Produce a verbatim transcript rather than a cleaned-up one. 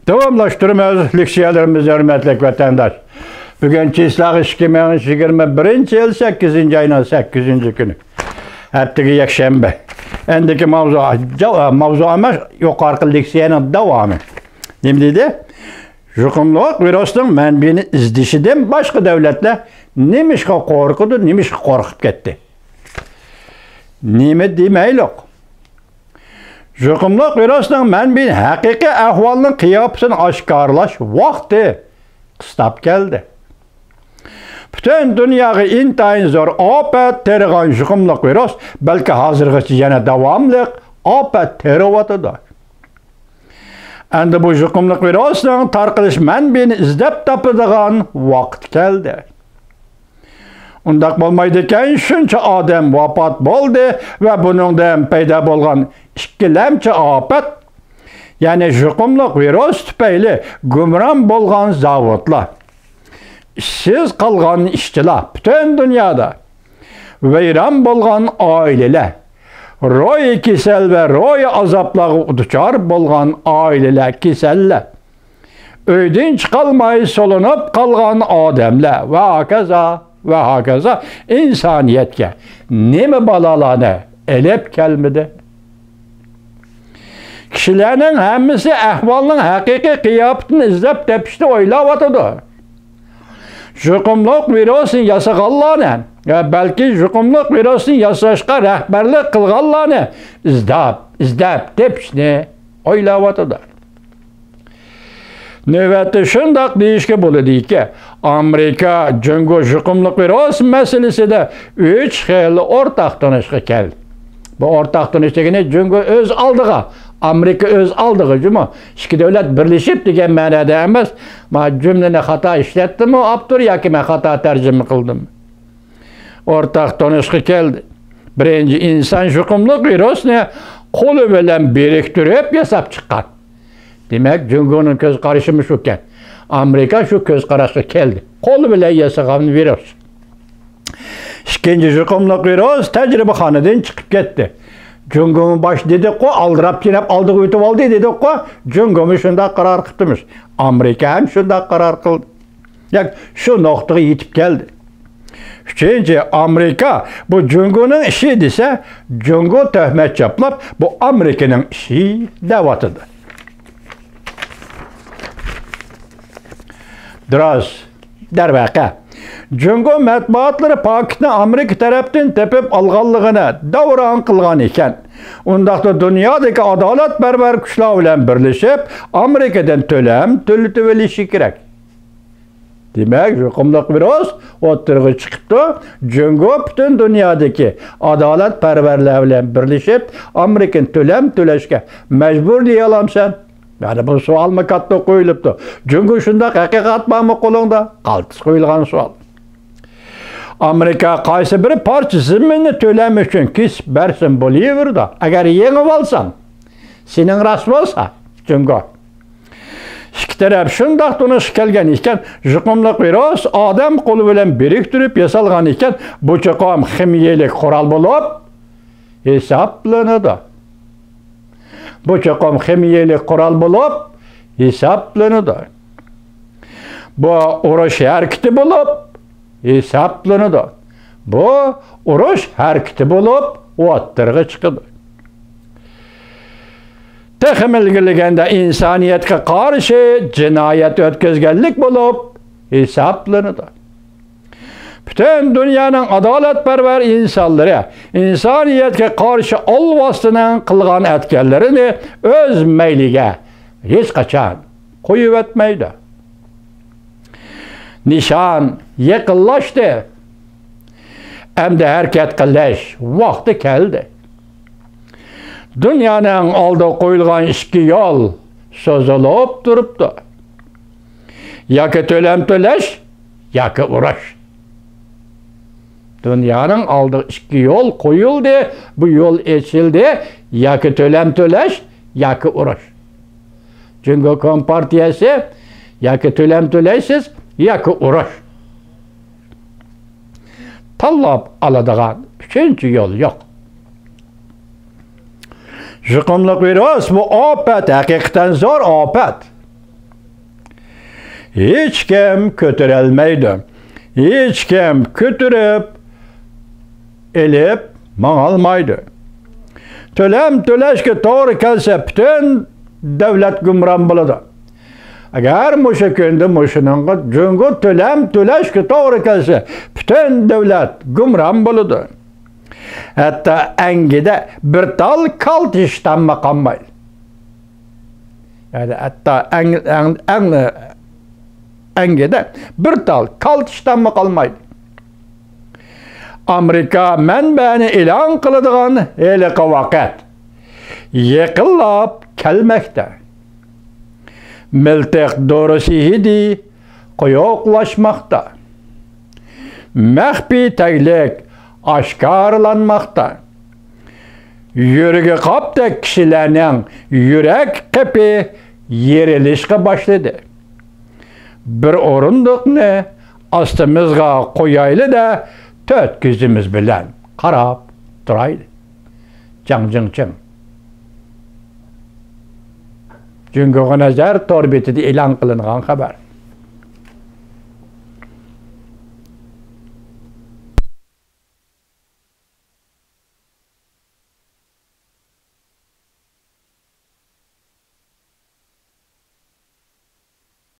داۋاملاشتۇرىمىز لېكسىيەلىرىمىزنى، ھۆرمەتلىك ۋەتەنداش. بۈگۈن چىسلاغ ئىككى مىڭ يىگىرمە بىرىنچى يىل سەككىزىنچى ئاينىڭ سەككىزىنچى كۈنى. ھەپتىگە يەكشەنبە. ئەندىكى ماۋزۇ، جاۋ-، ماۋزۇ ئەمەس، يۇقىرىقى لېكسىيەنىڭ داۋامى. نېمە دېدى؟ يۇقۇملۇق ۋىرۇسنىڭ مەنبىيىنى ئىزدىشىدىن باشقا دۆلەتلەر نېمىشقا قورقىدۇ، نېمىشقا قورقۇپ كەتتى؟ نېمە دېمەيلۇق؟ يۇقۇملۇق ۋىرۇسنىڭ مەنبىيىنى، ھەقىقىي ئەھۋالنىڭ قىياپىتىنى ئاشكارىلاش ۋاقتى قىستاپ كەلدى. پۈتۈن دۇنياغا ئىنتايىن زور ئاپەت تېرىغان يۇقۇملۇق ۋىرۇس بەلكى ھازىرغىچە يەنە داۋاملىق ئاپەت تېرىۋاتىدۇ. ئەمدى بۇ يۇقۇملۇق ۋىرۇسنىڭ تارقىلىش مەنبىيىنى ئىزدەپ تاپىدىغان ۋاقىت كەلدى. ئۇنداق بولمايدىكەن، شۇنچە ئادەم ۋاپات بولدى ۋە بۇنىڭدىن پەيدا بولغان ئىككىلەمچى ئاپەت، يەنى يۇقۇملۇق ۋىرۇس تۈپەيلى گۇمران بولغان زاۋۇتلار، ئىشسىز قالغان ئىشچىلار پۈتۈن دۇنيادا، ۋەيران بولغان ئائىلىلەر، روھىي كېسەل ۋە روھىي ئازابلارغا دۇچار بولغان ئائىلىلەر، كېسەللەر، ئۆيدىن چىقالماي سولىنىپ قالغان ئادەملەر ۋە ھاكازا، ۋە ھاكازا ئىنسانىيەتكە نېمە بالالارنى ئېلىپ كەلمىدى؟ كىشىلەرنىڭ ھەممىسى ئەھۋالنىڭ ھەقىقىي قىياپىتىنى ئىزدەپ تېپىشنى ئويلاۋاتىدۇ. يۇقۇملۇق ۋىرۇسنى ياسىغانلارنى ۋە بەلكى يۇقۇملۇق ۋىرۇسنى ياساشقا رەھبەرلىك قىلغانلارنى ئىزدەپ، ئىزدەپ تېپىشنى ئويلاۋاتىدۇ. نۆۋەتتە شۇنداق دېيىشكە بولىدۇكى، ئامېرىكا جۇڭگو يۇقۇملۇق ۋىرۇس مەسىلىسىدە ئۈچ خىل ئورتاق تونۇشقا كەلدى. بۇ ئورتاق تونۇش دېگىنى جۇڭگو ئۆز ئالدىغا، ئامېرىكا ئۆز ئالدىغا جۇمۇ ئىككى دۆلەت بىرلىشىپ دېگەن مەنادا ئەمەس. ما جۈملىنى خاتا ئىشلەتتىمۇ ئاپتور ياكى مەن خاتا تەرجىمە قىلدىم؟ ئورتاق تونۇشقا كەلدى. بىرىنچى، ئىنسان يۇقۇملۇق ۋىرۇسنى قولى بىلەن بىرىكتۈرۈپ ياساپ چىققان. دېمەك، جۇڭگونىڭ كۆز قارىشىمۇ شۇكەن. ئامېرىكا شۇ كۆز قاراشقا كەلدى. قولى بىلەن ياسىغان ۋىرۇس. ئىككىنچى، يۇقۇملۇق ۋىرۇس تەجرىبىخانىدىن چىقىپ كەتتى. جۇڭگومۇ باش دېدۇققۇ، ئالدىراپ كېلىپ ئالدىغا ئۆتۈۋالدى دېدۇققۇ، جۇڭگومۇ شۇنداق قارار قىپتىمىش. ئامېرىكا ھەم شۇنداق قارار قىلدى. ياكى شۇ نۇقتىغا يېتىپ كەلدى. ئۈچىنچى، ئامېرىكا بۇ جۇڭگونىڭ ئىشى دېسە، جۇڭگو تۆھمەت چاپلاپ، بۇ ئامېرىكىنىڭ ئىشى دەۋاتىدۇ. دۇرۇس، دەرۋەقە، جۇڭگو مەتبۇئاتلىرى پاكىتنى ئامېرىكا تەرەپتىن تېپىپ ئالغانلىقىنى داۋراڭ قىلغان ئىكەن. ئۇنداقتا دۇنيادىكى ئادالەتپەرۋەر كۈچلەر بىلەن بىرلىشىپ، ئامېرىكىدىن تۆلەم تۆلىتىۋېلىشى كېرەك. دېمەك، يۇقۇملۇق ۋىرۇس ئوتتۇرىغا چىقىپتۇ. جۇڭگو پۈتۈن دۇنيادىكى ئادالەتپەرۋەرلەر بىلەن بىرلىشىپ، ئامېرىكىنى تۆلەم تۆلەشكە مەجبۇر دېيالامسەن؟ يەنە بۇ سوئالمۇ كاتتا قويۇلۇپتۇ. جۇڭگو شۇنداق ھەقىقەت بارمۇ قولۇڭدا؟ قالتىس قويۇلغان سوئال. ئامېرىكا قايسى بىر پارچە زېمىننى تۆلەم ئۈچۈن كېسىپ بەرسىمۇ بولۇۋېرىدۇ. ئەگەر يېڭىۋالساڭ، سېنىڭ راست بولسا، جۇڭگو. ئىككى تەرەپ شۇنداق تونۇشقا كەلگەن ئىكەن، يۇقۇملۇق ۋىرۇس ئادەم قولى بىلەن بىرىكتۈرۈپ ياسالغان ئىكەن، بۇ چوقۇم خىمىيەلىك قورال بولۇپ ھېسابلىنىدۇ. بۇ چوقۇم خىمىيەلىك قورال بولۇپ ھېسابلىنىدۇ. بۇ ئۇرۇش ھەرىكىتى بولۇپ ھېسابلىنىدۇ. بۇ ئۇرۇش ھەرىكىتى بولۇپ ئوتتۇرىغا چىقىدۇ. تېخىمۇ ئىلگىرىلىگەندە، ئىنسانىيەتكە قارشى جىنايەت ئۆتكۈزگەنلىك بولۇپ ھېسابلىنىدۇ. پۈتۈن دۇنيانىڭ ئادالەتپەرۋەر ئىنسانلىرى ئىنسانىيەتكە قارشى ئالۋاستىنىڭ قىلغان ئەتكەنلىرىنى ئۆز مەيلىگە ھېچقاچان قويۇۋەتمەيدۇ. نىشان يېقىنلاشتى. ئەمدى ھەرىكەت قىلىش ۋاقتى كەلدى. دۇنيانىڭ ئالدىغا قويۇلغان ئىككى يول سوزۇلۇپ تۇرۇپتۇ. ياكى تۆلەم تۆلەش، ياكى ئۇرۇش. دۇنيانىڭ ئالدىغا ئىككى يول قويۇلدى، بۇ يول ئېچىلدى، ياكى تۆلەم تۆلەش، ياكى ئۇرۇش. جۇڭگو كومپارتىيەسى ياكى تۆلەم تۆلەيسىز، ياكى ئۇرۇش. تاللاپ ئالىدىغان ئۈچىنچى يول يوق. يۇقۇملۇق ۋىرۇس، بۇ ئاپەت، ھەقىقەتەن زور ئاپەت. ھېچكىم كۆتۈرەلمەيدۇ. ھېچكىم كۆتۈرۈپ ئېلىپ ماڭالمايدۇ. تۆلەم تۆلەشكە توغرا كەلسە، پۈتۈن دۆلەت گۇمران بولىدۇ. ئەگەر مۇشۇ كۈندە مۇشۇنىڭغا جۇڭگو تۆلەم تۆلەشكە توغرا كەلسە، پۈتۈن دۆلەت گۇمران بولىدۇ. ھەتتا ئەڭگىدە بىر تال كالتا شتاممى قالمايدۇ. يەنى ھەتتا ئەڭ، ئەڭ، ئەڭ، ئەڭگىدە بىر تال كالتا شتاممى قالمايدۇ. ئامېرىكا مەنبەنى ئېلان قىلىدىغان ھېلىقى ۋاقىت يېقىنلاپ كەلمەكتە. مىلتىق دورىسى ھىدى قويۇقلاشماقتا. مەخپىي تەگلىك ئاشكارىلانماقتا. يۈرىكى قاپتەك كىشىلەرنىڭ يۈرەك قېپى يېرىلىشقا باشلىدى. بىر ئورۇندۇقنى ئاستىمىزغا قويايلى-دە، تۆت كۆزىمىز بىلەن قاراپ تۇرايلى. جاڭ جىڭچىڭ. جۇڭگوغا نەزەر تور بېتىدە ئېلان قىلىنغان خەۋەر.